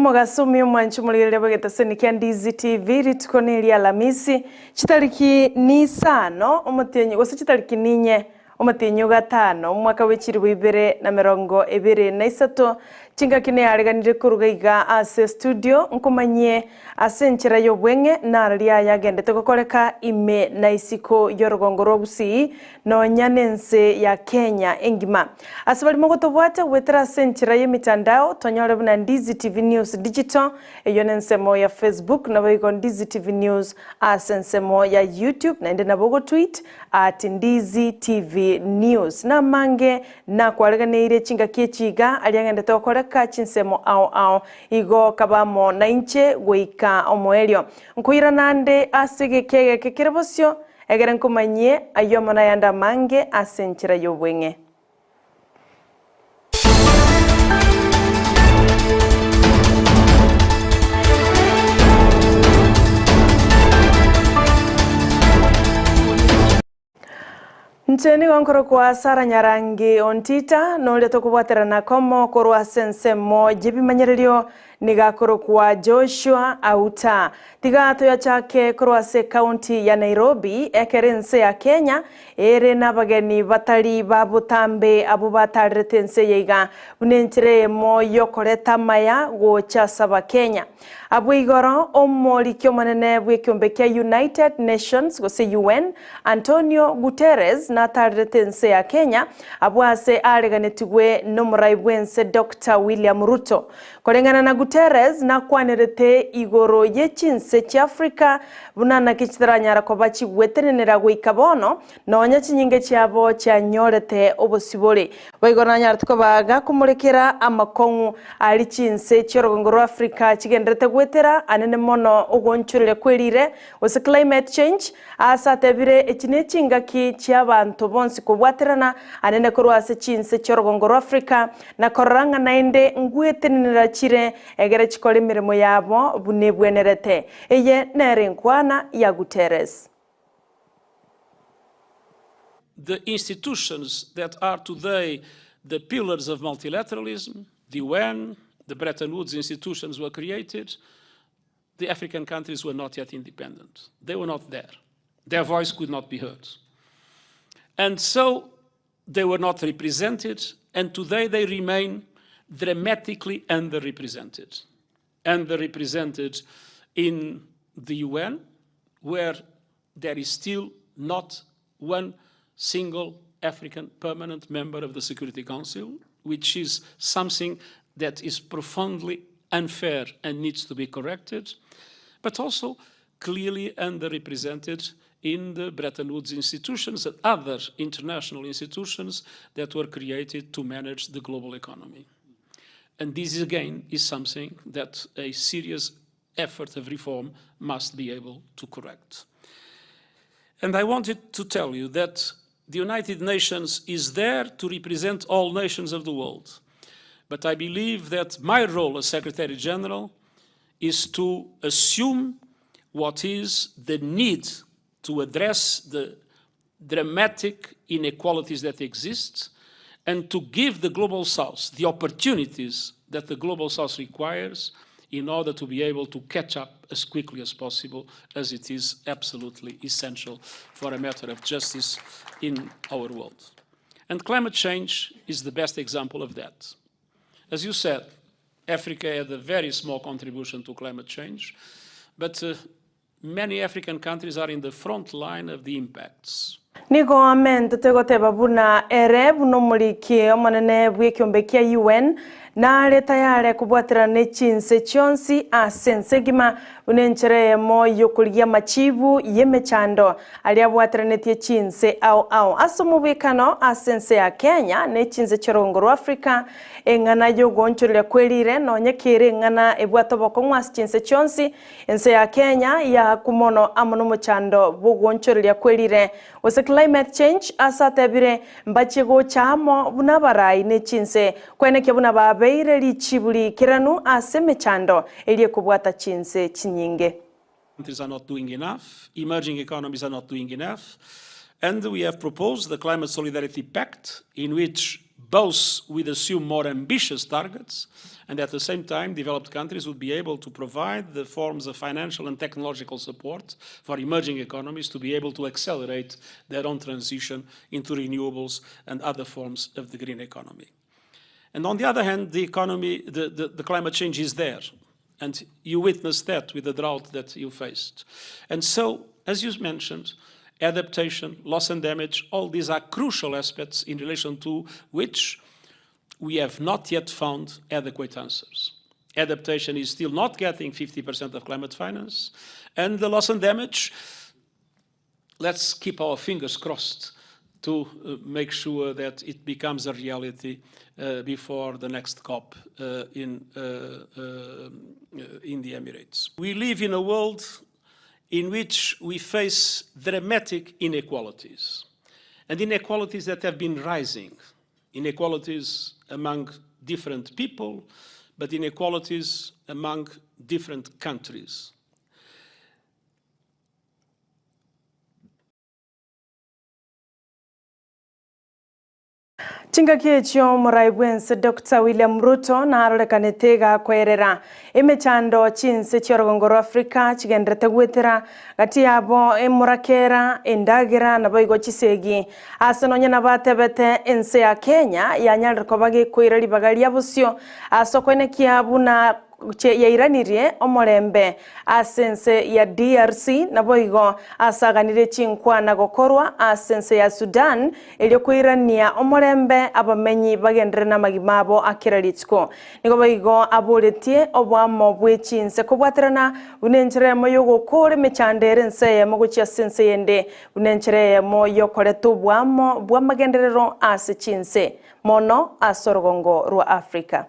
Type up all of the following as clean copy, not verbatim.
Omogaso omuya omwanchi omorigereria bw'egetaseni kia Ndizi TV, rituko neria Alamisi, chitariki nisano omotienyi gose chitariki ninye omotienyi o gatano omwaka bwe chilifu ibere na merongo ebere na isato, chingaki neareganire koruga iga ase estudio nkomanyie Ase enchera y'obweng'e nararia ayagendete gokoreka ime na isiko y'orogongo rwa Gusii, nonya nense ya Kenya engima. Ase baria mogotobwate goetera ase enchera y'emitandao, tonyore buna Ndizi TV News Digital, eyio nensemo ya Facebook, naboigo Ndizi TV News ase ensemo ya YouTube, naende nabo ogotweet at Ndizi TV News. Namange nakwareganeirie chingaki echi iga aria agendete gokoreka chinsemo ao ao. Igo kaba amo nainche goika omoerio. Nkoirana ande ase egeka egeke kere bosio, egere nkomanyie ayio amo nayande amange ase enchera y'obweng'e. Inche nigo nkorokwa Sarah Nyarangi Ontita, noria tokobwaterana komo korwa ase ensemo y'ebimanyererio nigo akorokwa Joshua Auta. Tiga toyachake korwa ase ekaunti ya Nairobi ekero ense ya Kenya ere nabageni batari ba botambe abwo batarerete ense eye iga buna enchera eyemo yokoreta amaya gocha ase abakenya. Abwo igoro, omoriki omonene bw'ekeombe kia United Nations gose UN, Antonio Guterres natarerete ense ya Kenya abwo ase areganetigwe nomorai bw'ense Doctor William Ruto. Koreng'ana na Guterres nakwanerete igoro ye chinse chi'Africa buna naki chitaranyara koba chigwetenenera goika bono nonya chinyinge chiabo chianyorete obosibore. Boigo nanyarete koba gakomorekera amakong'u aria chinse chi'orogongo rwa Africa chigendererete goetera anene mono ogoonchoreria kwerire gose climate change, aase atebire echi nechingaki chi'abanto bonsi kobwaterana anene korwa ase chinse chi'orogongo rwa Africa na korora ng'a naende ngwetenenera chire egere chikore emeremo yabo buna ebwenerete. Eye nere enkwana ya Guterres. The institutions that are today the pillars of multilateralism, the UN, the Bretton Woods institutions were created, the African countries were not yet independent. They were not there. Their voice could not be heard. And so they were not represented, and today they remain dramatically underrepresented. Underrepresented in the UN, where there is still not one single African permanent member of the Security Council, which is something that is profoundly unfair and needs to be corrected, but also clearly underrepresented in the Bretton Woods institutions and other international institutions that were created to manage the global economy. And this, again, is something that a serious effort of reform must be able to correct. And I wanted to tell you that the United Nations is there to represent all nations of the world. But I believe that my role as Secretary General is to assume what is the need to address the dramatic inequalities that exist and to give the Global South the opportunities that the Global South requires in order to be able to catch up as quickly as possible, as it is absolutely essential for a matter of justice in our world. And climate change is the best example of that. As you said, Africa had a very small contribution to climate change, but uh, many African countries are in the front line of the impacts. Nigo amentete goteba buna ere buna omoriki omonene bw'ekeombe kia UN nare tayare kobwaterana ne chinse chionsi ase ense egima buna enchera eyemo y'okorigia amachibu y'emechando aria abwateranetie chinse ao ao ase omobwekano ase ense ya Kenya ne chinse chi'orogongo rwa Africa eng'ana y'ogoonchoreria kwerire nonye kere eng'ana ebwate obokong'u ase chinse chionsi Ense ya Kenya yaakwa mono amo nomochando bw'ogwonchoreria kwerire gose climate change ase atebire mbachie gocha amo buna abarai ne chinse kwenekia buna babeire richibu riikeranu ase emechando eria ekobwata chinse chinyinge. Countries are not doing enough, emerging economies are not doing enough, and we have proposed the Climate Solidarity Pact in which. Both would assume more ambitious targets, and at the same time, developed countries would be able to provide the forms of financial and technological support for emerging economies to be able to accelerate their own transition into renewables and other forms of the green economy. And on the other hand, the economy, the, the, the climate change is there. And you witnessed that with the drought that you faced. And so, as you mentioned, adaptation, loss and damage, all these are crucial aspects in relation to which we have not yet found adequate answers. Adaptation is still not getting 50% of climate finance, and the loss and damage, let's keep our fingers crossed to uh, make sure that it becomes a reality uh, before the next COP uh, in, uh, uh, in the Emirates. We live in a world in which we face dramatic inequalities, and inequalities that have been rising, inequalities among different people, but inequalities among different countries. Chingaki echio omorai bwense Dr. William Ruto narorekanete gakwerera emechando chinse chiorogongo rwa Africa chigenderete gwetera gati yabo emorakera endagera nabo igo chisegi ase nonye nabatebete ense ya Kenya yanyarire koba gekoira ribaga ria bosio ase okwenekia buna yairanirie omorembe ase ense ya DRC nabo igo asaganire chinkwana gokorwa ase ense ya Sudan erio koirania omorembe abamenyi bagendere na amagima abo akera rituko nigo boigo aboretie obwamo bwe chinse kobwaterana buna enchera emo yogokora emechando ere ense eyemo gochia ase ense eyende buna enchera eyemo yokoreta obwamo bwa amagenderero ase chinse mono ase orogongo rwa Africa.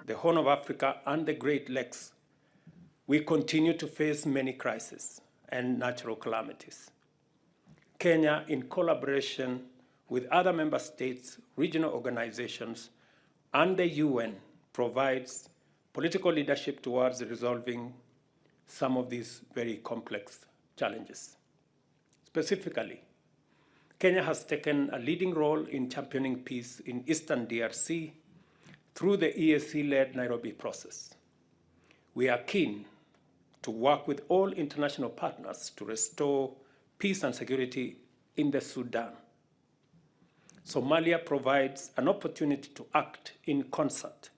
The Horn of Africa and the Great Lakes, we continue to face many crises and natural calamities. Kenya, in collaboration with other member states, regional organizations, and the UN, provides political leadership towards resolving some of these very complex challenges. Specifically, Kenya has taken a leading role in championing peace in Eastern DRC through the EAC-led Nairobi process. We are keen to work with all international partners to restore peace and security in the Sudan. Somalia provides an opportunity to act in concert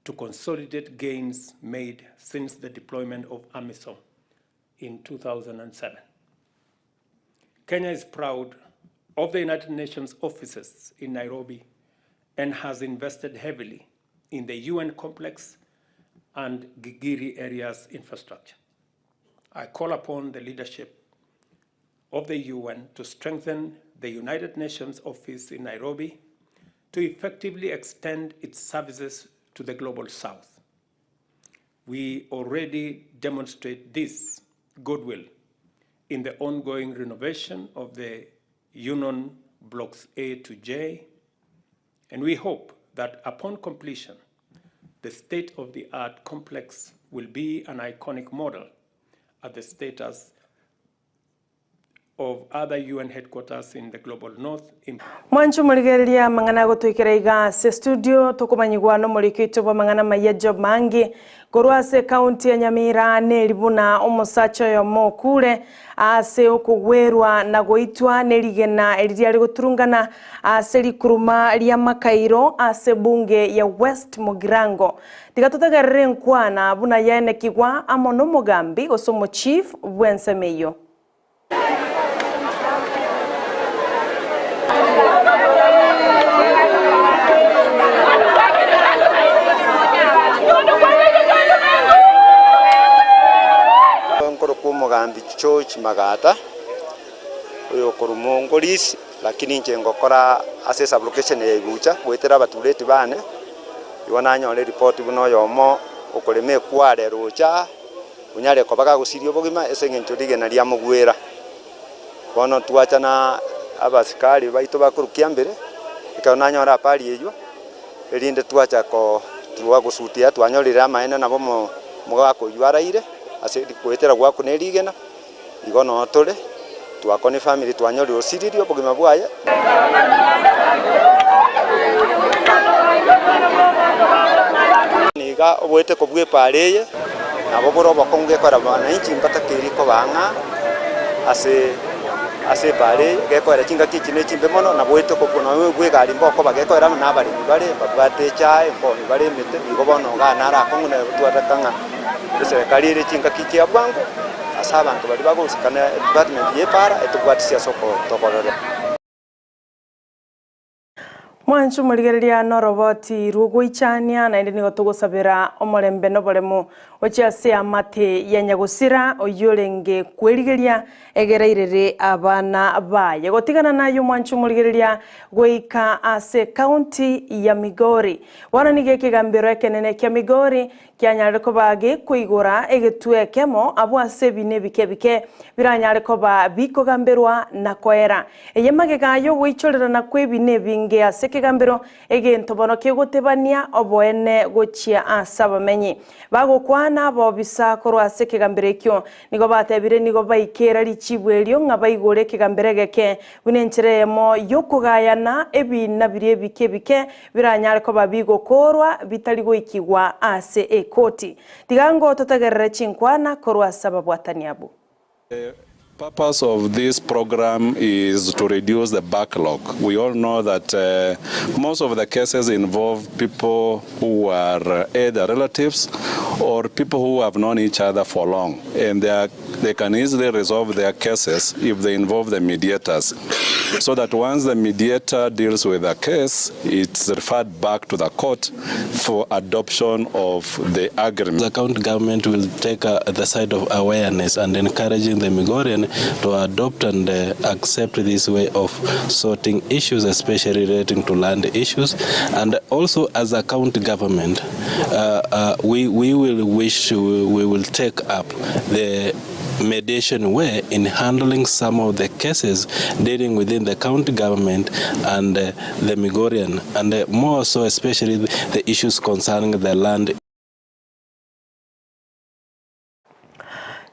to consolidate gains made since the deployment of AMISOM in 2007. Kenya is proud of the United Nations offices in Nairobi and has invested heavily in the UN complex and Gigiri area's infrastructure. I call upon the leadership of the UN to strengthen the United Nations office in Nairobi to effectively extend its services to the Global South. We already demonstrate this goodwill in the ongoing renovation of the Union Blocks A to J, and we hope that upon completion, the state-of-the-art complex will be an iconic model at the status of other UN headquarters in the Global North. Mwancho morigereria mang'ana gotwikira iga ase studio tokomanyigwa nomoriko oito bwa mang'ana maya Job Mangi korwa ase ekaunti ya Nyamira neri buna omosacha oyomo okure ase okogwerwa na goitwa nerigena eri riare goturungana ase rikuruma ria Makairo ase bunge ya West Mugirango tiga totegerere nkwana buna yaenekigwa amo nomogambi gose omochief bw'ensemo eyio. Nkorokwa omogambi George Magata, oyo okorwa Mongolisi, lakini inche ngokora ase esublocation ya Ibucha, goetera abatureti bane, igo nanyora eripoti buna oyomo okorema ekware rocha, onyare koba gagosiria obogima ase eng'encho rigena riamogwera. Bono twacha na abasikari baito bakorwa Kiambere, ekero nanyora habari eywo, erinde twacha ko twagosutia twanyorire amaene nabo mo mogaka oywo araire. Ase goetera gwakuna erigena, igo noo tore, twakona efamiri twanyorire osiririe obogima bwaye. Niga oboete kobua epaara eye, nabo bore obokong'u gekogera abananchi mbatakeiri koba ang'a ase ase epaara eye, gekogera chingaki echi ne chimbe mono, naboete kobua nonye bwa egari mbokoba gekogera ng'a nabaremi bare, mbabwate echae, mboni bare emete, igo bono igaa naro akong'u nere twareka ng'a eserekari ere chingaki chia bwango, ase abanto baria bagosikana edepartment ya epaara etobwatisia ase okotokorera. Mwanche omorigereria noroboti rw'ogoichania, naende nigo togosabera omorembe noboremu gochia ase eamate ya nyagosira oyio orenge kwerigeria egere airere abana baye. Gotigana naye omwanche omorigereria goika ase ekaunti ya Migori. Bono nigo ekegambero ekenene kia Migori Kianyare koba gekoigora egetwe ekemo abwo ase ebina ebike ebike biranyare koba bikogamberwa na koera. Eye magega y'ogoichorerana kw'ebina ebinge ase ekegambero, egento bono kegotebania oboene gochia ase abamenyi. Bagokwana abobisa korwa ase ekegambero ekio, nigo batebire nigo baikeera richibu erio ng'a baigore ekegambero egeke buna enchera eyemo y'okogayana ebina biria ebike ebike Biranyare koba bigokoorwa bitari goikigwa ase ekoti. Tiga ngo totegerere chinkwana korwa ase ababwatani abwo. The purpose of this program is to reduce the backlog. We all know that most of the cases involve people who are either relatives or people who have known each other for long and they are they can easily resolve their cases if they involve the mediators so that once the mediator deals with a case it's referred back to the court for adoption of the agreement. The county government will take uh, the side of awareness and encouraging the Migorian to adopt and uh, accept this way of sorting issues, especially relating to land issues. And also as a county government, uh, uh, we, we will wish to, we will take up the mediation way in handling some of the cases dealing within the county government and uh, the Migorian, and uh, more so especially the issues concerning the land.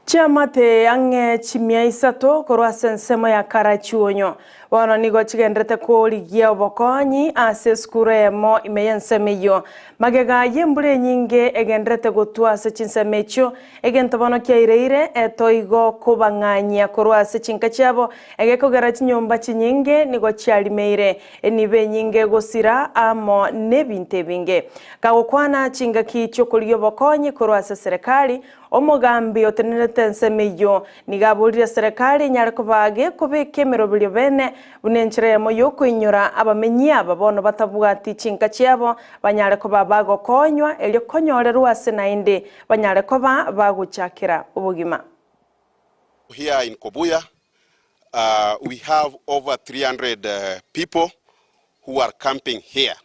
Chiamate ang'e chimia isato korwa ase ensemo ya Karachuonyo bono nigo chigenderete korigia obokonyi ase esukuru eyemo ime y'ensemo eyio. Magega y'embura enyinge egenderete gotwa ase chinsemo echio, egento bono kiaireire etoigo kobang'anyia korwa ase chinka chiabo, egekogera chinyomba chinyinge nigo chiarimeire, enibo enyinge gosira amo nebinto ebinge. Kagokwana chingaki chi'okorigia obokonyi korwa ase eserekari, Omogambi otenenerete ensemo eyio nigo aborire eserekari enyare koba gekobeka emeroberio bene buna enchera eyemo y'okoinyora abamenyi aba bono batabwati chinka chiabo banyare koba bagokonywa erio konyorerwa ase naende banyare koba bagochakera obogima. Here in Kobuya we have over 300 people who are camping here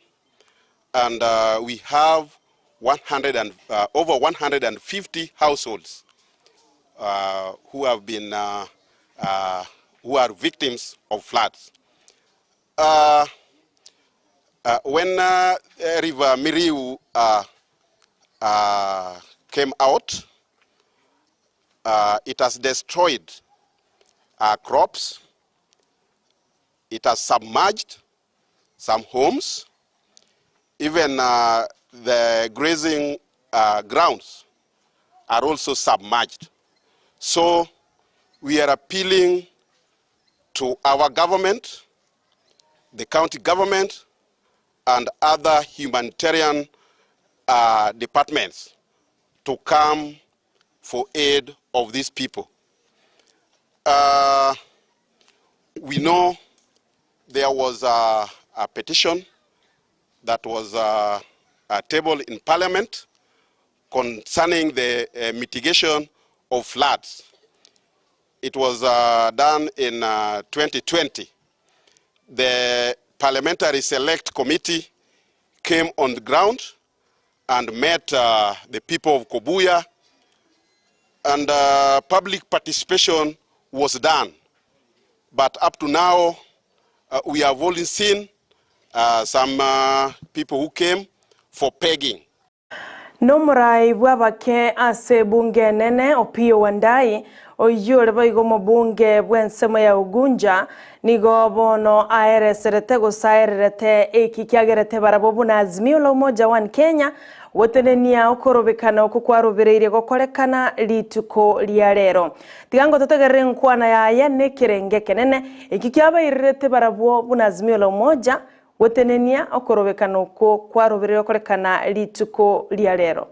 and we have 100 and, over 150 households who have been who are victims of floods. When River Miriu came out, it has destroyed crops, it has submerged some homes, even the grazing grounds are also submerged. So we are appealing to our government, the county government, and other humanitarian departments to come for aid of these people. We know there was a petition that was tabled in Parliament concerning the mitigation of floods. It was done in 2020. The Parliamentary Select Committee came on the ground and met the people of Kobuya, and public participation was done. But up to now, we have only seen some people who came for pegging. Nomorai bw'abake ase ebunge enene Opiyo Wandayi, oyio ore boigo omobunge bw'ensemo ya Ugunja, nigo bono aereserete gose aererete eki kiagerete barabwo buna Azimio la Umoja One Kenya gotenenia okorobekana okwo kwarobereirie gokorekana rituko ria rero. Tiga ngototegerere enkwana yaye nekerenge ekenene eki kiabairerete barabwo buna Azimio la Umoja Gotenenia okorobekana okwo kwarobereire gokorekana rituko ria rero.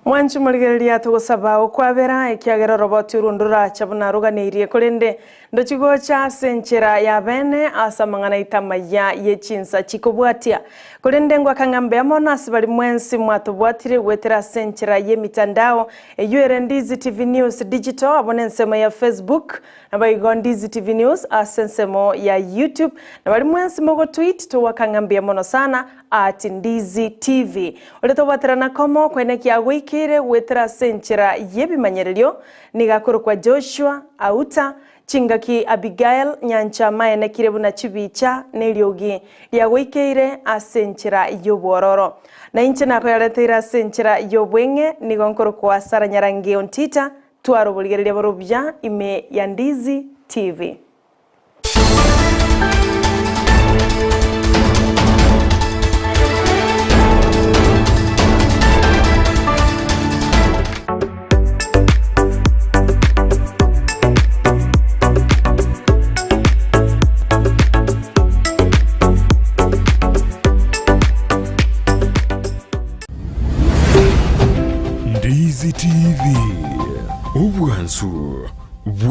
Mwanche morigereria togosaba okwabera, ekiagera oroboti orwo ndoracha buna roganeirie, korende Ndochi gocha ase enchera ya bene ase amang'ana aito amaya ye chinsa chikobwatia. Korende ngwaka ng'a mbuya mono ase baria mwensi mwatobwatire goetera ase enchera y'emitandao, eyio ere Ndizi TV News Digital amo nensemo ya Facebook, naboigo Ndizi TV News ase ensemo ya YouTube, na baria mwensi mogotweet togwaka ng'a mbuya mono sana at Ndizi TV. Oria tobwaterana komo koenekia agoikeire goetera ase enchera y'ebimanyererio Nigo akorokwa Joshua, Auta, chingaki Abigael, nyancha amaenekire buna chibicha na eriogi riagoikeire ase enchera y'obwororo. Na inche nakoyareteire ase enchera y'obweng'e, nigo nkorokwa Sara Nyarangi Ontita, twara oborigereria bore obuya ime ya Ndizi TV. Ndizi TV, obwansu bwo.